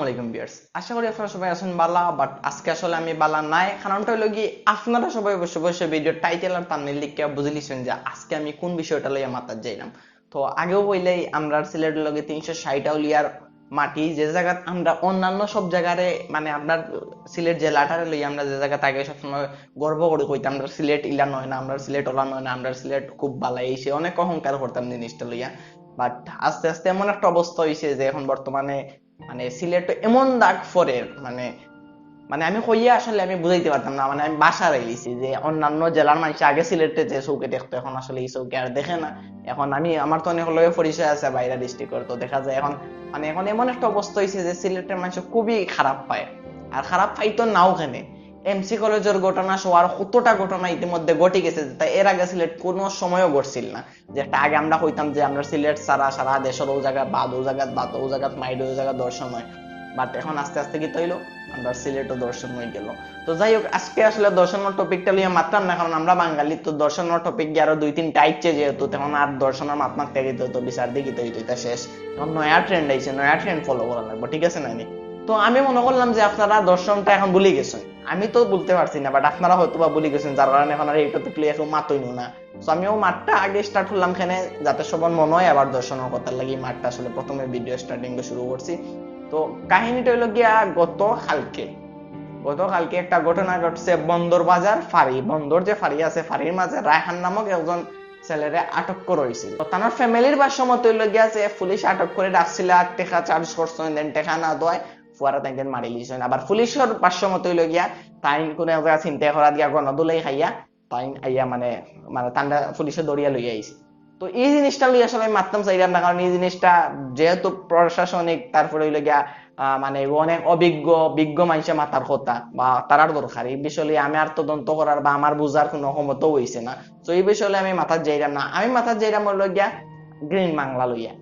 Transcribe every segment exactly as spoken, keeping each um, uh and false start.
আসসালামু আলাইকুম ভিউয়ার্স, আশা করি আপনারা সবাই আছেন ভালা। বাট আজকে আসলে আমি ভালা নাই, কারণটা হইলো কি, আপনারা সবাই অবশ্য অবশ্য ভিডিও টাইটেল আর থাম্বনেইল দেখিয়া বুঝিলিছেন যে আজকে আমি কোন বিষয়টা লইয়া মাতাত যাইরাম। তো আগেও কইলাই, আমরার সিলেটর লগে তিনশো ষাইট আউলিয়ার মাটি, যে জাগাত আমরা অন্যান্য সব জাগারে, মানে, আমরার সিলেট জেলাটারে লইয়া আমরা যে জাগাত আগে সবসময় গর্ব করি কইতাম, আমরার সিলেট ইলা নয় না, আমরার সিলেট ওলা নয় না, আমরার সিলেট খুব ভালা, এই সে অনেক অহংকার করতাম জিনিসটা লইয়া। বাট আস্তে আস্তে এমন একটা অবস্থা হইছে যে এখন বর্তমানে, মানে, সিলেট তো এমন দাগ পড়ের, মানে, মানে, আমি কইয়া আসলে আমি বুঝাইতে পারতাম না, মানে, আমি ভাষা হারাইলিছি যে অন্যান্য জেলার মানুষ আগে সিলেটে যে চউখে দেখতো, এখন আসলে এই চউখে আর দেখে না। এখন আমি, আমার তো অনেক লগে পরিচয় আছে বাইরে ডিস্ট্রিক্টর, তো দেখা যায় এখন, মানে, এখন এমন একটা অবস্থা হইছে যে সিলেটের মানুষ খুবই খারাপ পায়। আর খারাপ পাইতো নাও কেনে, এমসি কলেজর ঘটনা সহ আর কতটা ঘটনা ইতিমধ্যে ঘটি গেছে, যেটা এর আগে সিলেট কোনো সময়ও ঘটছিল না। যে একটা আগে আমরা কইতাম যে আমরা সিলেট ছাড়া সারা দেশর ও জাগাত বাদ, ও জাগাত বাদ, ও জাগাত মাইর, ও জাগাত ধর্ষণ হয়, বাট এখন আস্তে আস্তে কিতা হইলো, আমরা সিলেটও ধর্ষণ হয়ে গেল। তো যাই হোক, আজকে আসলে ধর্ষণর টপিকটা লইয়া মাততাম না, কারণ আমরা বাঙালি তো ধর্ষণর টপিক গিয়া আরো দুই তিনটা আইছে যেহেতু, তখন আর ধর্ষণর মাত মাততে গেতে তো বিচার দিয়ে গিতে হইতো, এটা শেষ। এখন নয়া ট্রেন্ড আইছে, নয়া ট্রেন্ড ফলো করা লাগবে, ঠিক আছে না নি? তো আমি মনে করলাম যে আপনারা ধর্ষণটা এখন ভুলি গেছেন, আমি তো বলতে পারছি না, বাট আপনারা হয়তো বা ভুলি গেছেন, যার কারণে এখন আর এই টপিক লইয়া কেউ মাতইন না। তো আমিও মাতটা আগে স্টার্ট করলাম এখানে, যাতে সবার মনে হয় আবার ধর্ষণর কথার লাগি মাতটা আসলে প্রথমে ভিডিও স্টার্টিং শুরু করছি। তো কাহিনীটা হইলো গিয়া গত কালকে, গত কালকে একটা ঘটনা ঘটছে বন্দর বাজার ফাঁড়ি, বন্দর যে ফাঁড়ি আছে, ফাঁড়ির মাঝে রায়হান নামক একজন ছেলেরে আটক করা হয়েছিল। তো তার ফ্যামিলির ভাষ্য মতো হইলো গিয়া যে পুলিশ আটক করে রাখছিল, আর টেকা চার্জ করছেন, দেন টেকা না দেওয়ায় ফুয়ারা তাইন মারি লিছেন। আবার পুলিশের ভাষ্য মতো হইলো গিয়া তাইন কোনো এক জায়গা চিন্তা করা দিয়া গণধোলাই খাইয়া তাইন আইয়া মানে, মানে তানরে পুলিশে ধরিয়া লইয়া আইছে। তো এই জিনিসটা লইয়া আসলে আমি মাততাম চাইলাম না, কারণ এই জিনিসটা যেহেতু প্রশাসনিক, তারপরে হইলো গিয়া, আহ, মানে অনেক অভিজ্ঞ, বিজ্ঞ মানুষে মাতার কথা বা তারার দরকার। এই বিষয়ে লইয়া আমি আর তদন্ত করার বা আমার বুঝার কোনো ক্ষমতাও হইছে না। তো এই বিষয়ে লইয়া আমি মাতাত যাইলাম না, আমি মাতাত যাইলাম হইলো গিয়া গ্রিন বাংলা লইয়া।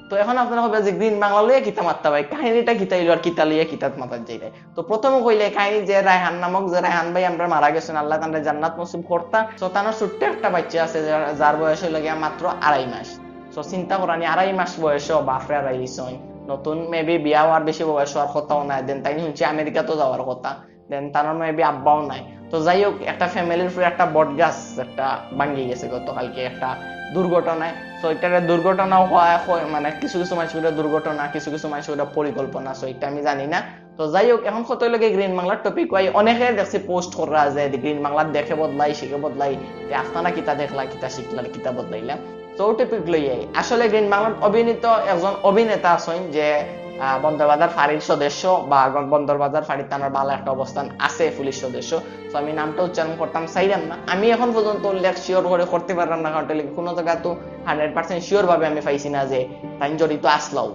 তো এখন আপনারা কইবা যে গ্রিন বাংলা লইয়া কিতা মাততা ভাই, কাহিনীটা কিতা হইলো আর কিতা লইয়া কিতাত মাতাত যাইরায়। তো প্রথমে কইলে কাহিনী যে রায়হান নামক যে রায়হান ভাই আমরা মারা গেছেন, আল্লাহ তানরে জান্নাত নসিব করতা। তো তানর ছোট্ট একটা বাচ্চা আছে যার, যার বয়স হইলো গিয়া মাত্র আড়াই মাস। তো চিন্তা করানি, আড়াই মাস বয়সও বাফরে হারাই দিছইন। নতুন মেবি বিয়া হওয়ার বেশি বয়স হওয়ার কথাও নাই, দেন তাইন শুনছি আমেরিকাত যাওয়ার কথা, দেন তানর মেবি আব্বাও নাই। তো যাই হোক, একটা ফ্যামিলির উপরে একটা বট গাছ একটা ভাঙ্গি গেছে গতকালকে একটা দুর্ঘটনায়। তো এটা দুর্ঘটনাও হয়, হয়, মানে কিছু কিছু মানুষ বলে দুর্ঘটনা, কিছু কিছু মানুষ বলে পরিকল্পনা, তো এটা আমি জানি না। তো যাই হোক, এখন কত লাগে গ্রিন বাংলার টপিক হয়, অনেকে দেখছি পোস্ট করা যে গ্রিন বাংলার দেখে বদলাই, শিখে বদলাই, যে আপনারা কিতা দেখলা, কিতা শিখলা, কিতা বদলাইলা। তো টপিক লইয়া আসলে গ্রিন বাংলার অভিনীত একজন অভিনেতা আছেন যে, আহ, বন্দরবাজার ফাঁড়ির সদস্য বা গ-, বন্দরবাজার ফাঁড়ির তানর ভালো একটা অবস্থান আছে পুলিশ সদস্য। তো আমি নামটা উচ্চারণ করতাম চাইলাম না। আমি এখন পর্যন্ত উল্লেখ শিওর করে করতে পারলাম না, কারণ তাইলে কোনো জায়গা তো হান্ড্রেড পার্সেন্ট শিওর ভাবে আমি পাইছি না যে তাইন জড়িত আসলাও।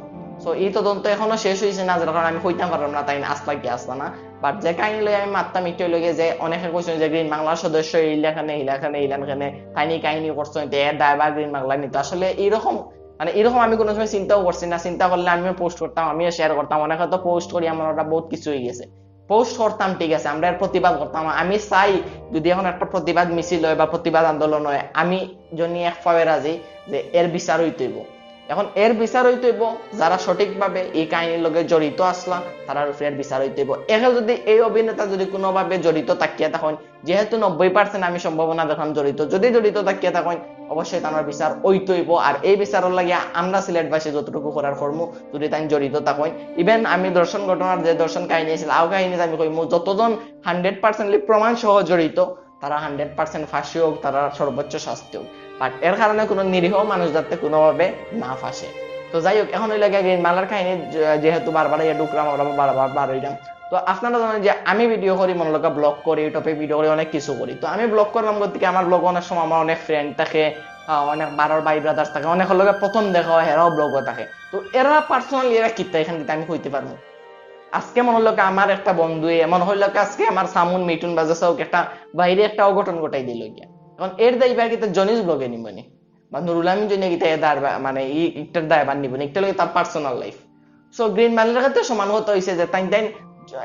তো এই তদন্ত এখনো শেষ হইছে না, যার কারণে আমি কইতাম পারলাম না তাইন আসলা কি আসলা না। বাট যে কাহিনী লই আমি মাততাম, এটা হইলো গিয়া যে অনেকে কইছেন যে গ্রিন বাংলার সদস্য ইলাখানে, ইলাখানে, ইলাখানে, তাইন এই কাহিনী করছেন, যে এর দায়ভার গ্রিন বাংলা নিত। আসলে এরকম, মানে এরকম আমি কোনো সময় চিন্তাও করছি না। চিন্তা করলে আমিও পোস্ট করতাম, আমিও শেয়ার করতাম। অনেকে তো পোস্ট করি আমার ওটা বহুত কিছু হয়ে গেছে। পোস্ট করতাম, ঠিক আছে, আমরা এর প্রতিবাদ করতাম। আমি চাই যদি এখন একটা প্রতিবাদ মিছিল হয় বা প্রতিবাদ আন্দোলন হয়, আমি জনি এক পাওয়ে রাজি যে এর বিচার হইতে হইব। এখন এর বিচার হইতে হইব, যারা সঠিকভাবে এই কাহিনীর লগে জড়িত আসলা, তারার উপরে এর বিচার হইতে হইব। এখন যদি এই অভিনেতা যদি কোনোভাবে জড়িত থাকিয়া থাকেন, যেহেতু নব্বই পার্সেন্ট আমি সম্ভাবনা দেখলাম জড়িত, যদি জড়িত থাকিয়া থাকেন, অবশ্যই তার বিচার হইতে হইব। আর এই বিচারের লাগে আমরা সিলেটবাসী যতটুকু করার করমু, যদি তাই জড়িত থাকেন। ইভেন আমি ধর্ষণ ঘটনার যে ধর্ষণ কাহিনী আছিল, আও কাহিনী আমি কইমু, যতজন হান্ড্রেড পার্সেন্টলি প্রমাণ সহ জড়িত, তারা হান্ড্রেড পার্সেন্ট ফাঁসি হোক, তারা সর্বোচ্চ শাস্তি হোক, বাট এর কারণে কোনো নিরীহ মানুষ যাতে কোনোভাবে না ফাঁসে। তো যাই হোক, এখন হইলো গিয়া গ্রিন বাংলার কাহিনী, যে-, যেহেতু বারবার ইয়ে ঢুকলাম, আমরা বারবার বার হইলাম। তো আপনারা জানেন যে আমি ভিডিও করি, মনে লোকা ব্লগ করি, টপিক ভিডিও করি, অনেক কিছু করি। তো আমি ব্লগ করলাম গতিকে আমার ব্লগ অনেক সময় আমার অনেক ফ্রেন্ড থাকে, আহ, অনেক বারোর ভাই ব্রাদার্স থাকে, অনেক লোকে প্রথম দেখা হয়, এরাও ব্লগও থাকে। তো এরা পার্সোনালি এরা কিতা এখানে কিতা আমি কইতে পারবো। আজকে মনে হইলো কি আমার একটা বন্ধু, এ মনে হইলো কি আজকে আমার সামুন মিঠুন বাজার চৌক একটা বাইরে একটা অঘটন ঘটাই দিল গিয়া। এখন এর দায়ভার কিতা জনিস ব্লগে নিবনি বা নুরুল আমিন জনিয়ে কিতা এ দায়ভার, মানে এই একটার দায়ভার নিবনি, একটা লাগে তার পার্সোনাল লাইফ। সো গ্রিন বাংলার ক্ষেত্রে সমান কথা হইছে যে তাই তাই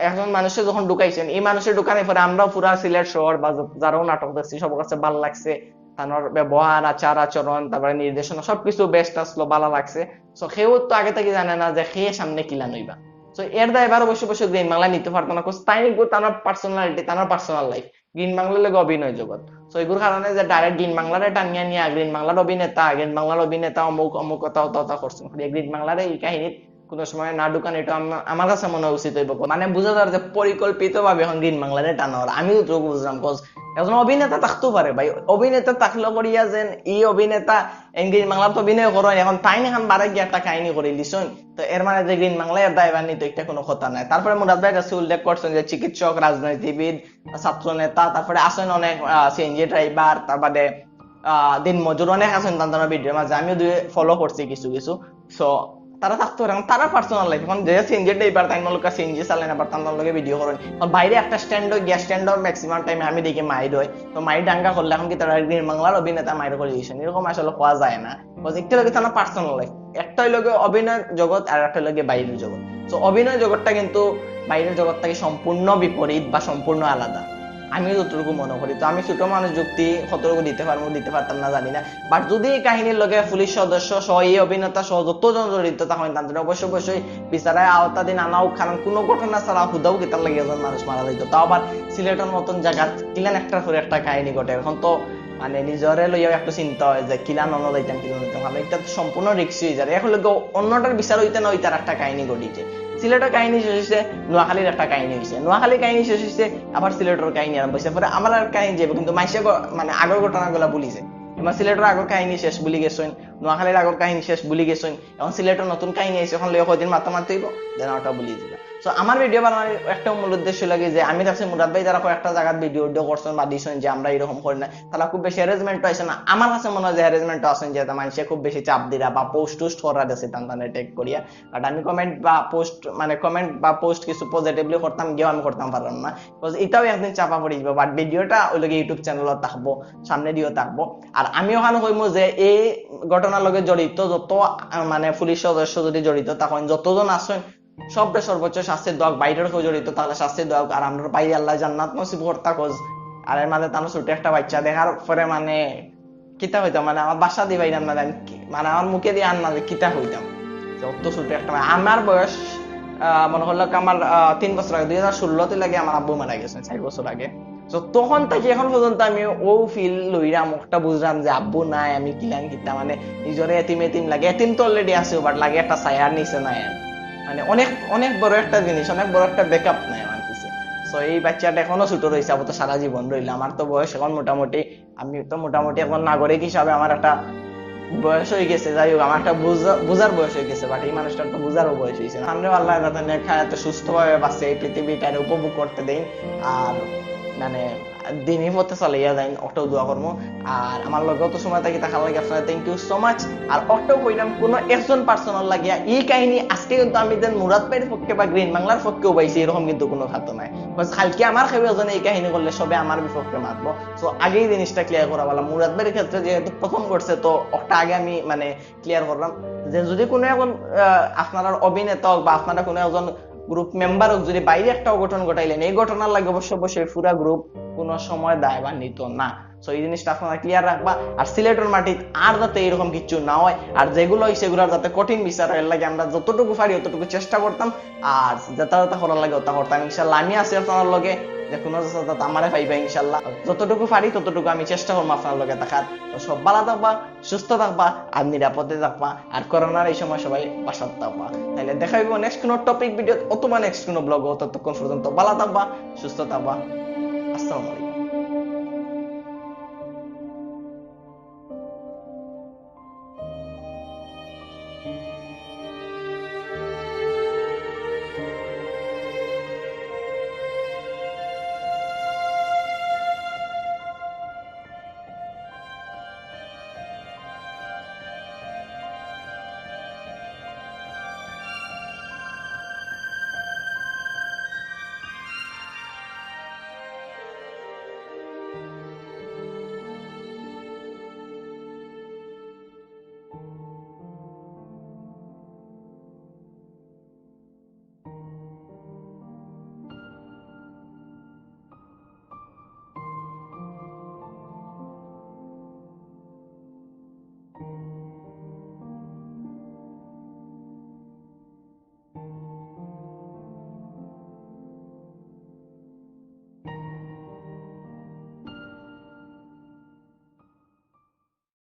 একজন মানুষে যখন ঢুকাইছেন, এই মানুষের ঢুকানোর পরে আমরাও পুরা সিলেট শহর বা যত-, যারাও নাটক দেখছি সবার কাছে ভালো লাগছে, তার ব্যবহার, আচার আচরণ, তারপরে নির্দেশনা সবকিছু বেস্ট আসলো, ভালো লাগছে। সো কেউ তো আগে থেকে জানে না যে কে সামনে কিলা নইবা। তো এর দায়ভার অবশ্য অবশ্য গ্রিন বাংলা নিতে পারতো না, কজ তাই এগু তার পার্সোনালিটি, তার পার্সোনাল লাইফ, গ্রিন বাংলার লগে অভিনয় জগৎ। তো এগুর কারণে যে ডাইরেক্ট গ্রিন বাংলারে টানিয়া নিয়া গ্রিন বাংলার অভিনেতা, গ্রিন বাংলার অভিনেতা অমুক অমুক কথা অত কথা করছেন, গ্রিন বাংলারে এই কাহিনীত কোনো সময় না ঢুকান, এটা আমা-, আমার কাছে মনে হয় উচিত হইব। মানে বুঝা যার যে পরিকল্পিতভাবে এখন গ্রিন বাংলারে টানা হল, আমি তো বুঝলাম, কজ একজন অভিনেতা থাকতেও পারে ভাই, অভিনেতা থাকলে করিয়া যেন এই অভিনেতা এই গ্রিন বাংলার তো অভিনয় করেন, এখন তাই না এখন বারে গিয়ে একটা কাহিনী করে দিছেন, তো এর মানে যে গ্রিন বাংলা এর দায়ভার নিতে একটা কোনো কথা নাই। তারপরে মুরাদ ভাই কাছে উল্লেখ করছেন যে চিকিৎসক, রাজনীতিবিদ, ছাত্র নেতা, তারপরে আছেন অনেক সিএনজি ড্রাইভার, তারপরে আহ, দিনমজুর অনেক আছেন তান তান ভিডিওর মাঝে, আমিও দুই ফলো করছি কিছু কিছু। সো তারা থাকতে পারে, এখন তারা পার্সোনাল লাইফ, এখন যে সিএনজি ড্রাইভার তাই লোক সিএনজি চালান, আবার তান লগে ভিডিও করেন, এখন বাইরে একটা স্ট্যান্ড গিয়া স্ট্যান্ড ম্যাক্সিমাম টাইমে আমি দেখি মাইর হয়, তো মাইর দাঙ্গা করলে এখন কি তারা গ্রিন বাংলার অভিনেতা মাইর করে দিয়েছেন, এরকম আসলে পাওয়া যায় না। বস একটা লগে তার পার্সোনাল লাইফ, একটা লগে অভিনয় জগৎ আর একটা লগে বাইরের জগৎ। তো অভিনয় জগৎটা কিন্তু বাইরের জগৎ থেকে সম্পূর্ণ বিপরীত বা সম্পূর্ণ আলাদা, আমি যতটুকু মনে করি। তো আমি ছোট মানুষ যুক্তি কতটুকু দিতে পারবো, দিতে পারতাম না জানি না, বাট যদি এই কাহিনীর লগে পুলিশ সদস্য সহ এই অভিনেতা সহ যতজন জড়িত থাকেন তাদের অবশ্যই অবশ্যই বিচারের আওতাধীন আনা হোক, কারণ কোনো ঘটনা ছাড়া হুদাও কিতার লাগে একজন মানুষ মারা যাইতো, তাও আবার সিলেটের মতন জায়গা কিলান একটা করে একটা কাহিনী ঘটে। এখন তো মানে নিজরে লইয়াও একটু চিন্তা হয় যে কিলান অন্য যাইতাম, কিলান যাইতাম, কারণ এটা তো সম্পূর্ণ রিস্ক হয়ে যায়। এখন লোক অন্যটার বিচার হইতে না হইতে আর একটা কাহিনী ঘটিছে, সিলেটের কাহিনী শেষ হয়েছে, নোয়াখালীর একটা কাহিনী হয়েছে, নোয়াখালীর কাহিনী শেষ হয়েছে, আবার সিলেটের কাহিনী আরম্ভ হয়েছে, পরে আমার আর কাহিনী যাবে, কিন্তু মাইসে মানে আগর ঘটনাগুলো ভুলিছে। তোমার সিলেটের আগর কাহিনী শেষ ভুলি গেছেন, নোয়াখালীর আগর কাহিনী শেষ ভুলি গেছেন, এখন সিলেটের নতুন কাহিনী আছে, এখন লইয়া কয়দিন মাতামাতি হইব, দেন ওটা ভুলি দিবা। তো আমার ভিডিও বানানোর একটা মূল উদ্দেশ্য লাগে যে আমি দেখছি মুরাদ ভাই তারা কয়েকটা জায়গাত ভিডিও ভিডিও করছেন বা দিছেন যে আমরা এরকম করি না, তারা খুব বেশি হ্যারাসমেন্ট হয়েছে না। আমার কাছে মনে হয় যে হ্যারাসমেন্ট আছেন, যে মানুষে খুব বেশি চাপ দিরা বা পোস্ট টোস্ট করা দিয়েছে তান তানে ট্যাগ করিয়া, বাট আমি কমেন্ট বা পোস্ট মানে কমেন্ট বা পোস্ট কিছু পজিটিভলি করতাম গিয়েও আমি করতাম পারলাম না, বিকজ এটাও একদিন চাপা পড়ে যাবো। বাট ভিডিওটা ওই লগে ইউটিউব চ্যানেলও থাকবো, সামনে দিয়েও থাকবো। আর আমি ওখানে কইমু যে এই ঘটনার লগে জড়িত যত আহ, মানে পুলিশ সদস্য যদি জড়িত তখন যতজন আছেন সবরে সর্বোচ্চ শাস্তি দেওয়া হোক, বাইরের কেউ জড়িত তাহলে শাস্তি দেওয়া হোক, আর আমরা বাইরে আল্লাহ জান্নাত নসিব করতা কজ। আর এর মাঝে তার ছোট একটা বাচ্চা দেখার পরে মানে কিতা হইতাম, মানে আমার বাসা দিয়ে বাইরাম না জানি কি, মানে আমার মুখে দিয়ে আন না যে কিতা হইতাম। যে অত ছোট একটা, মানে আমার বয়স আহ, মনে করলো কি আমার আহ, তিন বছর আগে, দুই হাজার ষোলোতে লাগে আমার আব্বু মারা গেছেন, চার বছর আগে। তো তখন থেকে এখন পর্যন্ত আমি ও ফিল লইরাম, একটা বুঝলাম যে আব্বু নাই, আমি কিলান কিতা, মানে নিজরে এতিম এতিম লাগে। এতিম তো অলরেডি আছে, বাট লাগে একটা ছায়ার নিচে নাই আর। মানে অনেক অনেক বড় একটা জিনিস, অনেক বড় একটা ব্যাকআপ নাই আমার কাছে। তো এই বাচ্চাটা এখনো ছোট রয়েছে, আবার তো সারা জীবন রইল। আমার তো বয়স এখন মোটামুটি, আমি তো মোটামুটি এখন নাগরিক হিসাবে আমার একটা বয়স হয়ে গেছে, যাই হোক আমার একটা বুঝা- বুঝার বয়স হয়ে গেছে, বাট এই মানুষটার তো বুঝারও বয়স হয়েছে না। সামনে আল্লাহ যাতে নেক হায়াতে সুস্থভাবে বাঁচে, এই পৃথিবীটারে উপভোগ করতে দেই, আর মানে দিনই পথে চালাইয়া যাইন, ওটাও দোয়া করবো। আর আমার লগে অত সময় থাকি থাকার লাগে আপনারা থ্যাংক ইউ সো মাচ। আর ওটাও কইলাম কোনো একজন পার্সোনাল লাগিয়া এই কাহিনী আজকে কিন্তু আমি যেন মুরাদ ভাইয়ের পক্ষে বা গ্রিন বাংলার পক্ষেও পাইছি এরকম কিন্তু কোনো খাতো নাই। বাস কালকে আমার কেউ একজন এই কাহিনী করলে সবে আমার বিপক্ষে মাতবো। তো আগেই জিনিসটা ক্লিয়ার করা ভালো। মুরাদ ভাইয়ের ক্ষেত্রে যেহেতু প্রথম ঘটছে, তো ওটা আগে আমি মানে ক্লিয়ার করলাম যে যদি কোনো এখন আহ, আপনারা অভিনেতা হোক বা আপনারা কোনো একজন গ্রুপ মেম্বার হোক, যদি বাইরে একটা অঘটন ঘটাইলেন, এই ঘটনার লাগে অবশ্য অবশ্যই পুরা গ্রুপ কোনো সময় দায়ভার নিত না। তো এই জিনিসটা আপনারা ক্লিয়ার রাখবা। আর সিলেটের মাটিত আর যাতে এরকম কিছু না হয়, আর যেগুলো হয় সেগুলোর যাতে কঠিন বিচার হয়, এর লাগে আমরা যতটুকু পারি অতটুকু চেষ্টা করতাম। আর যেটা যেটা করার লাগে ওটা করতাম। ইনশাল্লাহ আমি আছি আপনার লগে, যে কোনো যাতে আমারে পাইবা ইনশাল্লাহ। যতটুকু পারি ততটুকু আমি চেষ্টা করবো আপনার লগে থাকার। তো সব ভালো থাকবা, সুস্থ থাকবা, আর নিরাপদে থাকবা, আর করোনার এই সময় সবাই বাসাত থাকবা। তাইলে দেখা হইব নেক্সট কোনো টপিক ভিডিও অথবা নেক্সট কোনো ব্লগ। ততক্ষণ পর্যন্ত ভালো থাকবা, সুস্থ থাকবা। আসসালামু আলাইকুম।